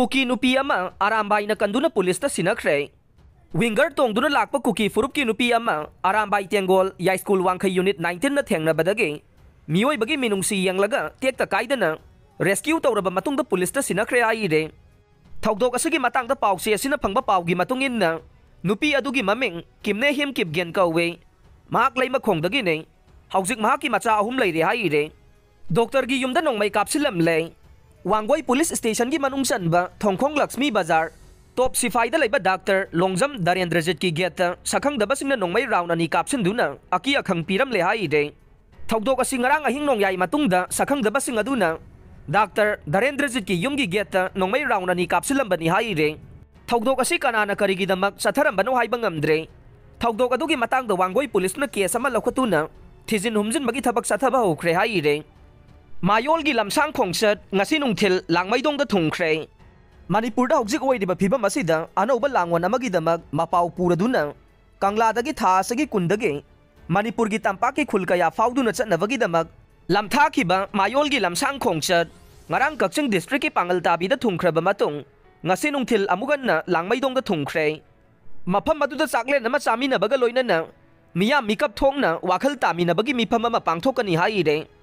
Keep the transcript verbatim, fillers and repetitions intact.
ꯀꯨꯀꯤ ꯅꯨꯄꯤ ꯑꯃ ꯑꯔꯥꯝꯕꯥꯏꯅ ꯀꯟꯗꯨꯅ ꯄꯨꯂꯤꯁꯇ ꯁꯤꯟꯅꯈ꯭ꯔꯦ꯫ ꯋꯤꯡꯒꯔ ꯇꯣꯡꯗꯨꯅ ꯂꯥꯛꯄ ꯀꯨꯀꯤ ꯐꯨꯔꯨꯞꯀꯤ ꯅꯨꯄꯤ ꯑꯃ ꯑꯔꯥꯝꯕꯥꯏ ꯇꯦꯡꯒꯣꯜ ꯌꯥꯏꯁ꯭ꯀꯨꯜ ꯋꯥꯡꯈꯩ ꯌꯨꯅꯤꯠ ꯅꯥꯏꯟꯇꯤꯟꯅ ꯊꯦꯡꯅꯕꯗꯒꯤ ꯃꯤꯑꯣꯏꯕꯒꯤ ꯃꯤꯅꯨꯡꯁꯤ ꯌꯦꯡꯂꯒ ꯇꯦꯛꯇ ꯀꯥꯏꯗꯅ ꯔꯦꯁꯀ꯭ꯌꯨ ꯇꯧꯔꯕ ꯃꯇꯨꯡꯗ ꯄꯨꯂꯤꯁꯇ ꯁꯤꯟꯅꯈ꯭ꯔꯦ ꯍꯥꯏꯔꯦ꯫ ꯊꯧꯗꯣꯛ ꯑꯁꯤꯒꯤ ꯃꯇꯥꯡꯗ ꯄꯥꯎꯆꯦ ꯑꯁꯤꯅ ꯐꯪꯕ ꯄꯥꯎꯒꯤ ꯃꯇꯨꯡ ꯏꯟꯅ, ꯅꯨꯄꯤ ꯑꯗꯨꯒꯤ ꯃꯃꯤꯡ ꯀꯤꯝꯅꯦ ꯍꯤꯝ ꯀꯤꯞꯒꯦꯟ ꯀꯧꯏ꯫ ꯃꯍꯥꯛ ꯂꯩꯃꯈꯣꯡꯗꯒꯤꯅꯤ꯫ ꯍꯧꯖꯤꯛ ꯃꯍꯥꯛꯀꯤ ꯃꯆꯥ ꯑꯍꯨꯝ ꯂꯩꯔꯦ ꯍꯥꯏꯔꯦ꯫ ꯗꯣꯛꯇꯔꯒꯤ ꯌꯨꯝꯗ ꯅꯣꯡꯃꯩ ꯀꯥꯞꯁꯤꯜꯂꯝꯂꯦ꯫ ꯋꯥꯡꯒꯣꯏ ꯄꯨꯂꯤꯁ ꯁ꯭ꯇꯦꯁꯟꯒꯤ ꯃꯅꯨꯡ ꯆꯟꯕ ꯊꯣꯡꯈꯣꯡ ꯂꯛꯁꯃꯤ ꯕꯖꯥꯔ ꯇꯣꯞ ꯁꯤꯐꯥꯏꯗ ꯂꯩꯕ ꯗꯥꯛꯇꯔ ꯂꯣꯡꯖꯝ ꯗꯔꯦꯟꯗ꯭ꯔꯖꯤꯠꯀꯤ ꯒꯦꯠꯇ ꯁꯛꯈꯪꯗꯕꯁꯤꯡꯅ ꯅꯣꯡꯃꯩ ꯔꯥꯎꯟ ꯑꯅꯤ ꯀꯥꯞꯁꯤꯟꯗꯨꯅ ꯑꯀꯤ ꯑꯈꯪ ꯄꯤꯔꯝꯂꯦ ꯍꯥꯏꯔꯦ꯫ ꯊꯧꯗꯣꯛ ꯑꯁꯤ ꯉꯔꯥꯡ ꯑꯍꯤꯡ ꯅꯣꯡꯌꯥꯏ ꯃꯇꯨꯡꯗ ꯁꯛꯈꯪꯗꯕꯁꯤꯡ ꯑꯗꯨꯅ ꯗꯥꯛꯇꯔ ꯗꯔꯦꯟꯗ꯭ꯔꯖꯤꯠꯀꯤ ꯌꯨꯝꯒꯤ ꯒꯦꯠꯇ ꯅꯣꯡꯃꯩ ꯔꯥꯎꯟ ꯑꯅꯤ ꯀꯥꯞꯁꯤꯜꯂꯝꯕꯅꯤ ꯍꯥꯏꯔꯦ꯫ ꯊꯧꯗꯣꯛ ꯑꯁꯤ ꯀꯅꯥꯅ ꯀꯔꯤꯒꯤꯗꯃꯛ ꯆꯠꯊꯔꯝꯕꯅꯣ ꯍꯥꯏꯕ ꯉꯝꯗ꯭ꯔꯦ꯫ ꯊꯧꯗꯣꯛ ꯑꯗꯨꯒꯤ ꯃꯇꯥꯡꯗ ꯋꯥꯡꯒꯣꯏ ꯄꯨꯂꯤꯁꯅ ꯀꯦꯁ ꯑꯃ ꯂꯧꯈꯠꯇꯨꯅ ꯊꯤꯖꯤꯟ ꯍꯨꯝꯖꯤꯟꯕꯒꯤ ꯊꯕꯛ ꯆꯠꯊꯕ ꯍꯧꯈ꯭ꯔꯦ ꯍꯥꯏꯔꯦ꯫ ꯃꯌꯣꯜꯒꯤ ꯂꯝꯁꯥꯡ ꯈꯣꯡꯆꯠ ꯉꯁꯤ ꯅꯨꯡꯊꯤꯜ ꯂꯥꯡꯃꯩꯗꯣꯡꯗ ꯊꯨꯡꯈ꯭ꯔꯦ꯫ ꯃꯅꯤꯄꯨꯔꯗ ꯍꯧꯖꯤꯛ ꯑꯣꯏꯔꯤꯕ ꯐꯤꯕꯝ ꯑꯁꯤꯗ ꯑꯅꯧꯕ ꯂꯥꯡꯑꯣꯟ ꯑꯃꯒꯤꯗꯃꯛ ꯃꯄꯥꯎ ꯄꯨꯔꯗꯨꯅ ꯀꯪꯂꯥꯗꯒꯤ ꯊꯥ ꯑꯁꯤꯒꯤ ꯀꯨꯟꯗꯒꯤ ꯃꯅꯤꯄꯨꯔꯒꯤ ꯇꯝꯄꯥꯛꯀꯤ ꯈꯨꯜ ꯀꯌꯥ ꯐꯥꯎꯗꯨꯅ ꯆꯠꯅꯕꯒꯤꯗꯃꯛ ꯂꯝꯊꯥꯈꯤꯕ ꯃꯌꯣꯜꯒꯤ ꯂꯝꯁꯥꯡ ꯈꯣꯡꯆꯠ ꯉꯔꯥꯡ ꯀꯛꯆꯤꯡ ꯗꯤꯁꯇ꯭ꯔꯤꯛꯀꯤ ꯄꯥꯡꯒꯜ ꯇꯥꯕꯤꯗ ꯊꯨꯡꯈ꯭ꯔꯕ ꯃꯇꯨꯡ, ꯉꯁꯤ ꯅꯨꯡꯊꯤꯜ ꯑꯃꯨꯛ ꯍꯟꯅ ꯂꯥꯡꯃꯩꯗꯣꯡꯗ ꯊꯨꯡꯈ꯭ꯔꯦ꯫ ꯃꯐꯝ ꯑꯗꯨꯗ ꯆꯥꯛꯂꯦꯟ ꯑꯃ ꯆꯥꯃꯤꯟꯅꯕꯒ ꯂꯣꯏꯅꯅ ꯃꯤꯌꯥꯝ ꯃꯤꯀꯞ ꯊꯣꯛꯅ ꯋꯥꯈꯜ ꯇꯥꯃꯤꯟꯅꯕꯒꯤ ꯃꯤꯐꯝ ꯑꯃ ꯄꯥꯡꯊꯣꯛꯀꯅꯤ ꯍꯥꯏꯔꯦ꯫